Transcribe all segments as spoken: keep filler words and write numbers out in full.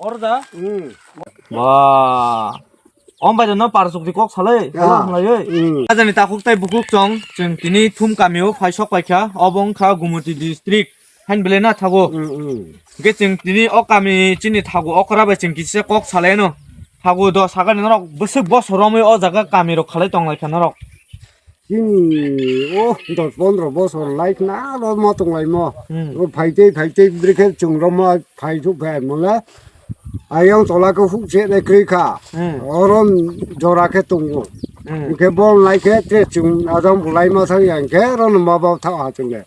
Oro da? Hmm. Ba. Om bai no par sukti kok salai. Ya. Hello, hamlai oi. Hmm. Ajani takhuk tai bukhuk chong, chwng tini Thum kamio phai sok paikha, obo wngkha Gumoti district. Hain belai na thago. Hmm, hmm. Hwnkhe chwng tini o kami chini thago okra bai chwng kisa kok salaino. Thago do sakani norok bwswk bosor romwi o jaga kamirok khalai tonglaikha norok. Chini o dos pondro bosor lai khna aro ma tonglaimo. Hmm. O phaitei phaitei bwrwikhe chwng roma phai thuk phai mole. Ayang tola khe huk se nai kwrwi kha. Hmm. Oro jora khe tongo. Hmm. Hwnkhe bol lai khe tre chwng ajang bulai ma thang yang khe oro no ma bau tha ha chwng le.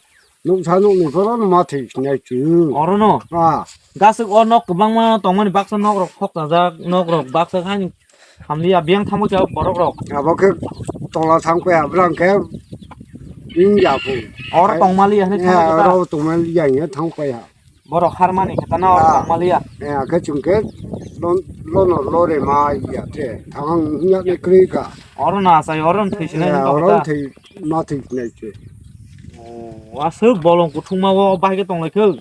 Nuksa nukni phoro ma thwi sinai chu. Oro no? Ah. Gaswk o nok kwbangma tongmani baksa nok rok khokchajak, nok rok baksa hani hamliya biyang tamo cha borok rok. Abo khe tola thang pe abrang khe wng ya phu. Oro tongmali hani Ya, thang kha. Oro tongmali ya nge thang pe ha. Borok harmani khe tana oro Ah. tongmali ya. Ya, khe chung khe lon, lono lore ma ya te. Thang ya ne kri ka. Oro na sai oro thwi sinai Ya, ni oro kok ta. Thwi ma thwi sinai chu. O, aswk bolong kuthungma o bahai khe tonglaikho.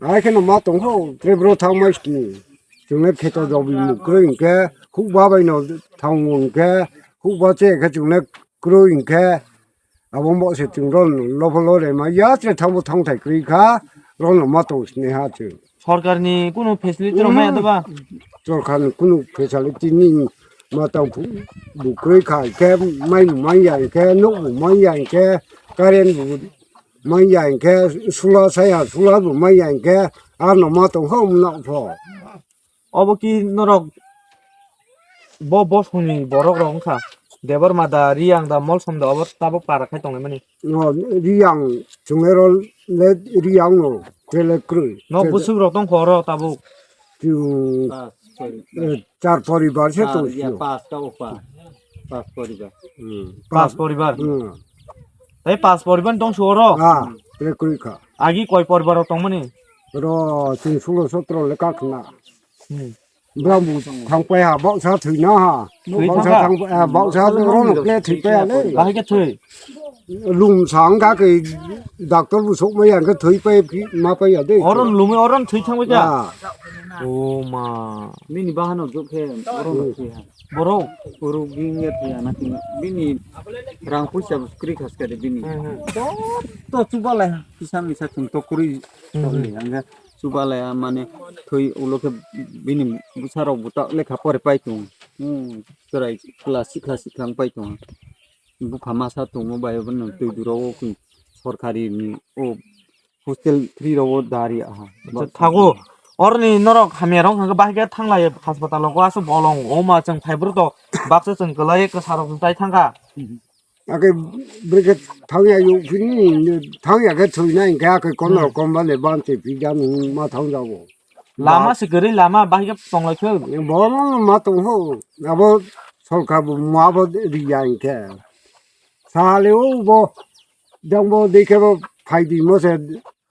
Bahai kheno ma tongkho, tre bro thang mai sini. Chwngno kheto jobi mukroi hinkhe, hukba baino thang hinkhe, hukba che khe chwngno kroi hinkhe, abo mo se chwng ron lopho lore ma ya tre thangbo thang thai kroi kha, ron ma tong sini ha chwng. Sorkarni kunu facility rok maya doba? Sorkarni kunu facility ni ma tang phu bu kroi kha khe mai bu mai ya khe nok bu mai ya khe current bu mai ya khe sula saya sula bu mai ya khe ano ma tong ho nok pho. Obo ki norok bo bosongni borok rok wngkha Debor mada Riyang da Molsom da obo tabuk para khai tonglaimani. No, Riyang chungero le Riyang no tele kroi. No busuk rok tong khoro tabuk. Chung, eh, char poribar se to. Pas ta opa. Pas poribar. Hmm. Pas poribar. Hmm. Tei pas poribar tong soro. Ah, tele kroi kha. Agi koi poribar rok tongmani? Ro, ching sulo sotro le kakhna. Hmm. Bwrang bu thang pai ha, baksa thwina ha. Thwi baksa thang kha? Thang, eh, baksa oro no kle thwi pai ha le. Bahai khe thwi? Lum sang ga ke doctor bu sok mai yang ke thwi pai phi, ma pai ya de. Oro lum, oro thwi thang pai kha? Ah. O ma. Bini bahano jok khe oro no thwi ha. Borok? Borok ging ya thwi ha na thwi. Bini rang puisa bu kri khas ka de bini. Hmm, hmm. To chuba lai ha. Kisa misa chung to kri. Hmm, hmm. Ang ga. Chubalaya mane thwi ulo khe bini bwsarok bo ta lekha pore pai tongo. Hmm, chwrai class sikla sikla wng pai tongo. Bupha masa tongo bai abono twi duro o khe sorkari ni o hostel free rogo dari aha. Acha, thago. Oroni norok hamya rok hwnka bahai khe thanglai hospital o aswk bolong o ma chwng phai bwrwk to baksa chwng kwlai kwsa rok tai thangkha. Ake bwrwk khe thangya yuk phini, thangya khe thwina hinkhe ake kono Hmm. Komba le ban te phi jani ma thang jago. Lama se kwrwi lama bahai khe tonglai khe. Bono ma tong ho, abo sorkar bo ma bo riya hinkhe. Sale o bo jang bo dekhe bo phai di mo se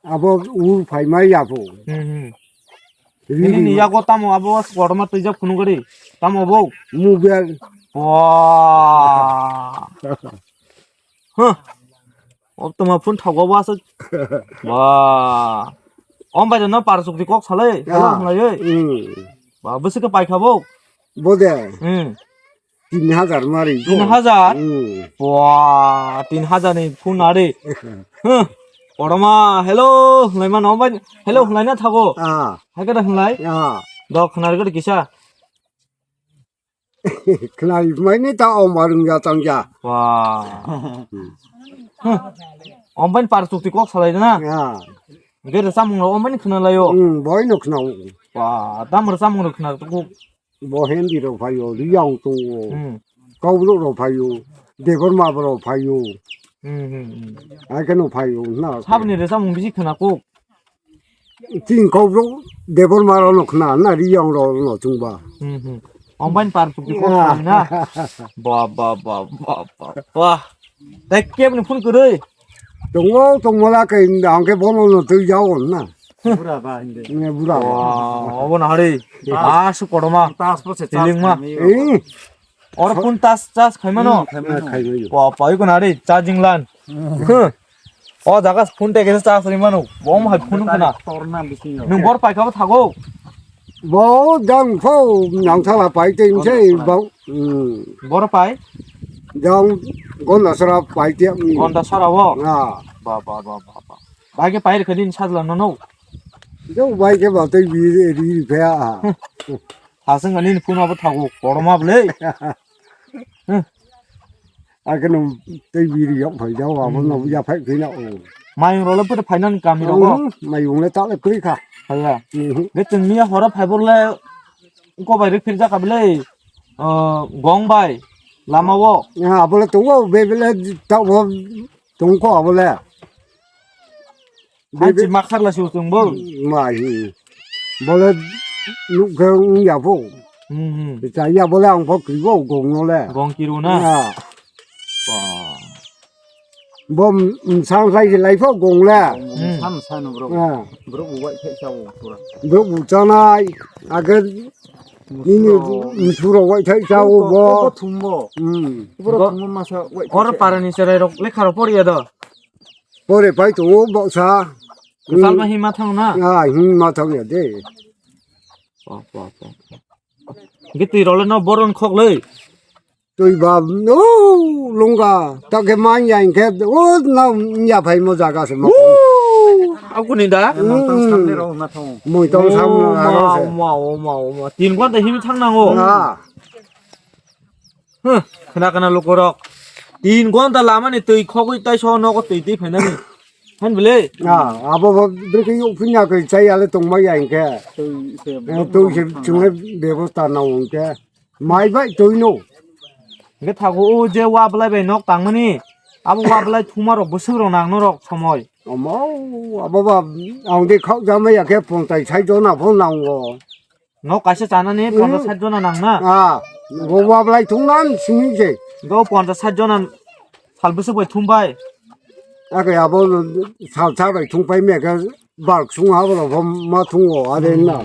abo u phai ma ya bo. Hmm, hmm. Ri Nini di ni ma. Yago tamo abo kotorma twijak phunuk gari. Tamo bo? Mobile. Wah. Huh. O toma phun thago bo aswk. Wah. Om bai no par sukti kok salai. Ya. Hello, hamlai oi. Hmm. Ba, bwswk khe paikha bo? Bo de. Hmm. Tin hajar mari. Tin hajar? Hmm. Wah, tin hajar ni phun ari. Huh. Kotorma, hello, hwnlai mano, om bai, hello, hwnlai na thago. Ah. Hai kada hwnlai? Ah. Dok khnar gada kisa. Khnai mai ni ta om arung ya tang ya. Wah. Huh. Om bai par sukti kok salai na? Ya. Gada samung rok om bai khna laio. Hmm, boi no khna. Wah, tam rok samung rok khna tu kok. Bo Hindi rok phaio, Riyang tongo, Hmm. Kaubrok rok phaio, Debbarma rok phaio. Hmm, hmm, hmm. Hai kheno phaio na. Sabni resa mung bisi khna kuk. Tin Kaubrok Debbarma rok no khna na, Riyang rok no chwngba. Hmm, hmm. Ombai par tu ko Ah. Na. Ba, ba, ba, ba, ba, ba. Tei kebni phone kwrwi? Tongo, tongmala khe hwnkhe bono no twi jao na. Bura ba hindi. Ne bura ba. Wow, obo na hari. Ah, su kotorma. Tas po se Tiling ma. Tas kami. Eh. Oro phone tas, tas khai mano. Hmm, khai mano. Khai mano. Wa, pai ko na hari, charging lan. Hmm. Huh. O jaga phone te kesa charge ri mano. Bom hai phone kana. Torna bisingo. Nung bor pai ka ba thago. Bo dang pho nang thala pai te se Gondasara. Bang. Hmm. Boro pai? Dang Gondasara pai te. Hmm. Gondasara wo? Ah. Ba, ba, ba, ba, ba. Bai ke pai rikha din sajla no no. Jo bai ke ba te bi ri ri phe a. Hasing ani phun abo thago, koroma bole. Akhe no tei biri yok phai jao, abo no ya phai phina o. Mayung role pura phainan kami rogo. Hmm, mayung le ta le kri kha. Phaiya. Mhm. Ge chwng miya horo phai bor le ko bai rik phir jaka bele. Ah, gong bai lama wo. Ya, abo le tongo, be bele ta wo tongko abo le. Hanchi makharla si usung bo. Ma hi. Bole nuk khe wng ya pho. Hmm, hmm. Cha ya bole ang pho kri bo gong no le. Gong kiru na. Ya. Ba. Bo msang sai se lai pho gong le. Hmm. Sam sa no bro. Ya. Bro bu wai thai sa o pura. Bro bu chanai. Age nini msuro wai thai sa o bo. Bo thum bo. Hmm. Bro thum masa wai. Oro parani cherai rok lekha rok poriya do. Pore pai tongo baksa. Kwchal ma hima thang na? Ah, hima thang ya de. Ba, ba, ba. Ge twi role no boron khok le. Twi ba no lungga ta ke man ya ke o na ya phai mo jaga se mo. Aku ni da? Hmm. Moi tong sam na aro se. Ma, ma, ma, ma. Tin gonta him thang nango. Ah. Huh, khna khna lukurok. Tin gonta lamani twi khogwi tai so nogo twi twi phainani. Han bile? Ah, abo bo bwrwi khe yok phinya khe chai ale tongma ya hinkhe. Twi se Eh, twi se chungle bebosta na hinkhe. Mai bai twi no. Hinkhe thago o je wa belai bai nok tangmani. Abo wa belai thuma rok bwswk rok nang norok somoi. Omo, abo ba ang de khok jama ya khe pontai sai jona pho nango. Nok kaisa chanani Hmm. Ponchas sat jona nang na? Ah, bo wablai thung nan simi se. Go ponchas sat jona sal bwswk bai thum bai. Ake abo sal sa bai thung pai me ke bal sung ha bo ma thung o are na.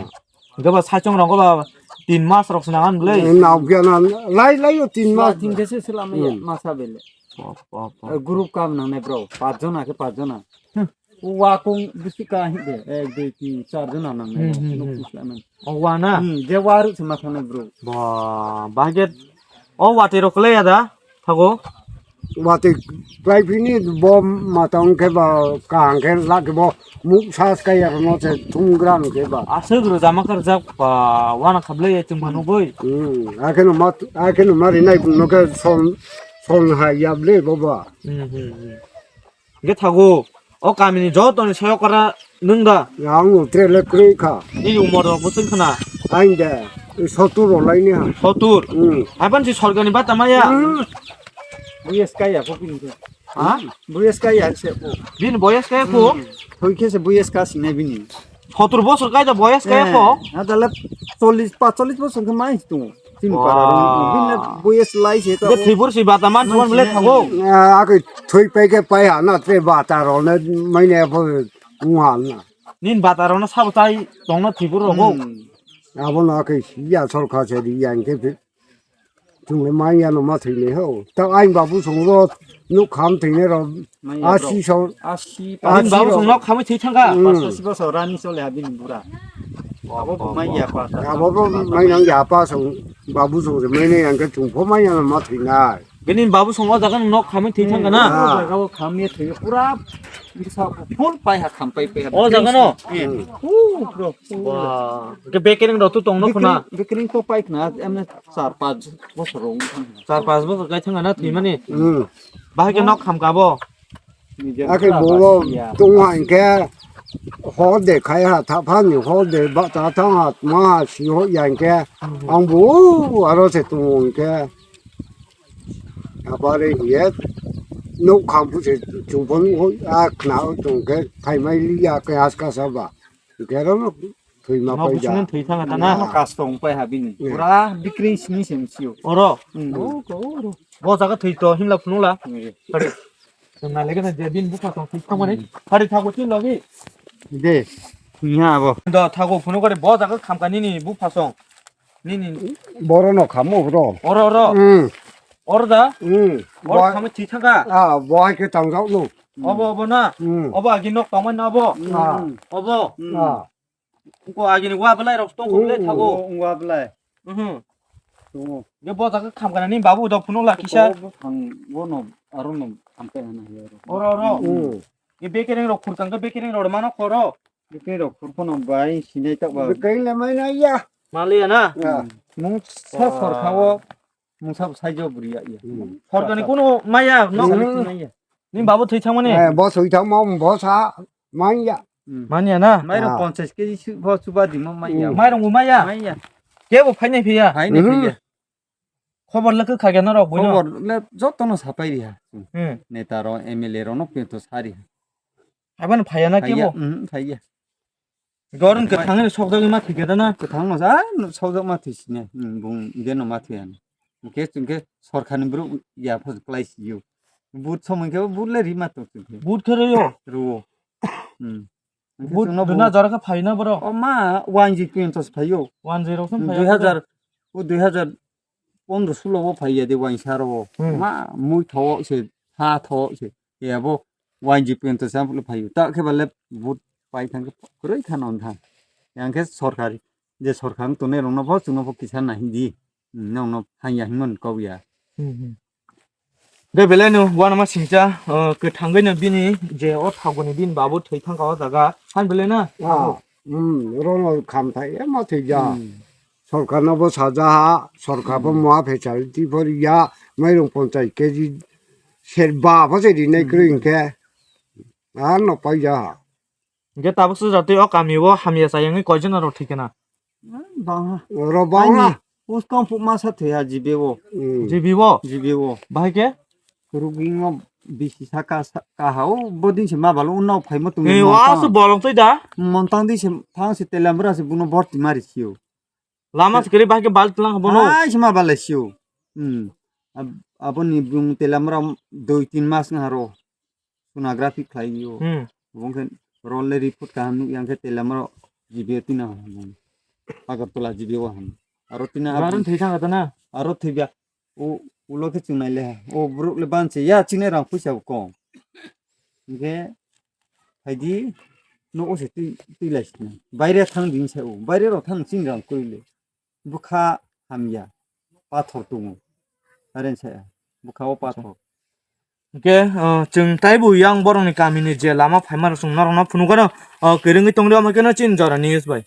Go ba sachong rok go ba tin mas rok se nang an bwle. Na gya na lai lai o tin mas. Tin ke se sila me Hmm. Masa bele. Pop, pop, pop. Eh, group kam nang ne bro. Pach jona ke pach jona. Hmm. Wa kung bisi ka hi de, ek, dui, tin, char jona nang Hmm, hmm, nai, hmm. Nok pus la nang. O wa na? Hmm, je wa ru se ma thang nai bro. Ba, ba ge, o wa te ro kle ya da, thago. Wa te klai phini bo ma tang khe ba, ka ang khe la khe bo, muk sas ka ya no se thum gram khe ba. Aswk ro jama kar jak ba, wa na khable ya chung ba no boi. Hmm, a khe no ma, a khe no ma ri nai no khe son, son ha ya ble bo ba. Hmm, hmm, hmm. Hingke thago, o kamini jotoni soyokara nwng da? Ang no tre le kwrwi kha. Nini umor rok bwswng khna? Ang de, sotur rok lai ni ha. Sotur? Hmm. Haipan si sorkar ni bata maya? Hmm. Buyas kaya ko bini ke. Ha? Buyas kaya se ko. Bini boyas kaya ko? Hmm. Thoi khe se buyas ka sine bini. Sotur bosor kai da boyas kai ko? Eh, adale chollish, pachchollish bosor khe mai tongo. Tin para rong, bini boyas lai se ta. Ge thibur si bata man thon bele thago. Eh, ake thoi pai khe pai ha na, te bata rok ne mai ne bo wng ha na. Nin bata rok no sabo tai tong no thibur rok bo. Hmm. Abo no ake ya sorkar se ri ya ke. Chwng le manya no ma thwinai ho. Ta ain babu song ro nuk kham thwinai ro. Manya asi rok. Song. Asi. Asi babu rok. Song nok khamwi thwi thangka. Hmm. Pasa sibo so rani chole ha bini bura. Abo bo manya pa ta. Abo bo mai nang ya pa song babu song se mai nai ang ke chung pho manya no ma thwinai. Bini babu song o jaga nok khamwi thwi thangka na. Ah. O jaga o khamwi thwi pura. Bisa full pai ha kham pai pai ha. O jaga no? Eh. Hmm. Hu, bro. Wah. Ke bekering do tu tong no khuna. Bekering, bekering to pai khna, em, char panch bosor rok wng thang. Char panch bosor kai thang na thwi mani. Hmm. Bahai ke nok kham ka bo. Akhe bo tong ha hinkhe hor de khai ha, tha phan ni hor de ba ta thang ha, ma ha si ho ya hinkhe. Hmm. Ang bo aro se tong hinkhe. Abare hiye nuk kham phu se chungphang hoi a khna o tong khe phaimai li ya khe aska sa ba. Khe ro no thwi ma pai ja. Thwi thang ta na. Kas tong pai ha bini. Hmm. Pura bikring sini sem sio. Oro. Hmm. O ko oro. Bo jaga thwi to himla phunula. Hmm. Pari. Tong na lege na je bin bupha tong thwi thang mani. Hmm. Pari thago chin logi. De. Nya abo. Do thago phunu kare bo jaga khamka nini bupha song. Nini. Boro no khamo bro. Oro, oro. Hmm. Oro da? Hmm. Oro bo-, khamwi thwi thangka? Ah, bo hai khe tangjak no. Obo, obo na? Hmm. Obo agi nok tongmani na obo? Ah. Obo? Hmm. Ah. Ko agini wa belai rok tong ko belai thago. Wa belai. Mhm. Tongo. Ge bo jaga kham kana ni babu da phunu la kisa. Bo thang bo no aro no am pe na ya ro. Oro oro. Mm. Ge bekereng rok khur kang ge bekereng rok mano khoro. Bekereng rok khur kono bai sinai tak ba. Bekereng le mai na ya. Maliya na. Ya. Mung sa sor khawo. Mung sa sai jo buri ya ya. Mm. Sor kani kono maya no. Ni babu thwi thang mani. Eh, bo thwi thang mo bo sa mai ya. Mm. Manya na? Mairok Ah. Ponchas keji su-, bo chuba dimo manya. Mm. Mairok bo maya? Manya. Kebo phainai phiya? Phainai Mhm. Phiya. Khobor le kwkha khe norok buino? Khobor le jotono sapai riha. Hmm. Neta rok, M L A rok no pinto sari. Abani phaiya na kebo? Phaiya, mhm, phaiya. Goron kwthang ni sokjagwi ma thwikhe da na? Kwthang no sa, sokjak ma thwisine. Hmm, bung geno ma thwiya. Hwnkhe chwngkhe sorkarni borok ya pho kwlai sio. Vote somoi khe vote le rima tong chwngkhe. Vote khe rw-o? Rw-o. Hmm. Hwnkhe but chwngno duna bo jora khe phaina borok? O ma, wanjwi pinto se phaio. Wanjwi rok se phaio. Dui hazar, o dui hazar pondro sulo o phaiya de wainsa ro. Hmm. Ma, mui thawo se, ha thawo se. E abo wanjwi pinto se amplo phaio. Ta khe bale but pai thang khe kwrwi khano thang. Yang khe sorkari, je sorkar tongnai rokno bo chwngno bo kisa nahidi. Hmm, nokno hanya hinmon kok ya. Hmm, hmm. De belai no uanama singcha, uh, kwthangwi no bini je o thaguni bini babu thwi thangkha o jaga. Han belai na? Ah, hmm, rono kham thai, e ma thwi ja. Hmm. Sorkar no bo saja ha, sorkar bo hmm mua facility bo ri ya, mairung ponchas keji serba bo se rinai hmm kwrwi hwnkhe. Ah, no pai ja ha. Hwnkhe tabuk se jatwi o kami o hamya chayangwi koijon rok thwikhe na? Bangha. Oro bangha. Ani uskang puk masa thwiya jibe o. Hmm. Jibe o? Jibe o. Bahai khe? Ruging o bisi saka sa-, kaha o bodin se ma balo unna o phaima tongwi. Ni montang. Wa su bolong twi da? Montang di se thang se telambra se buno borti mari sio. Lama se kiri bahai khe bal tlang bono. Ai se ma balai sio. Hmm. Ab-, aboni bung telambra dui tin mas na haro. Sonography khlai o. Hmm. Obo khe role report kaham nuk yang khe telamro G B o tina ham. Agartala G B o ham. Aro tina Garan thai thang kata na? Aro thibya. O ulo khe chungnai le. O borok le banse ya chini rang puisa ko. Hingkhe phaidi no o se twi, twi lai sina. Baire thang din se o. Baire rok thang chini rang kwrwi le. Bwkha hamya, pathor tongo. Are wngsa ya, bwkha o pathor. Hwnkhe, uh, chwng taibo yang borokni kamini je lama phaima rok chwng norokno phunukgano, uh, kwrwngwi tongdi, omo kheno chini jora news bai.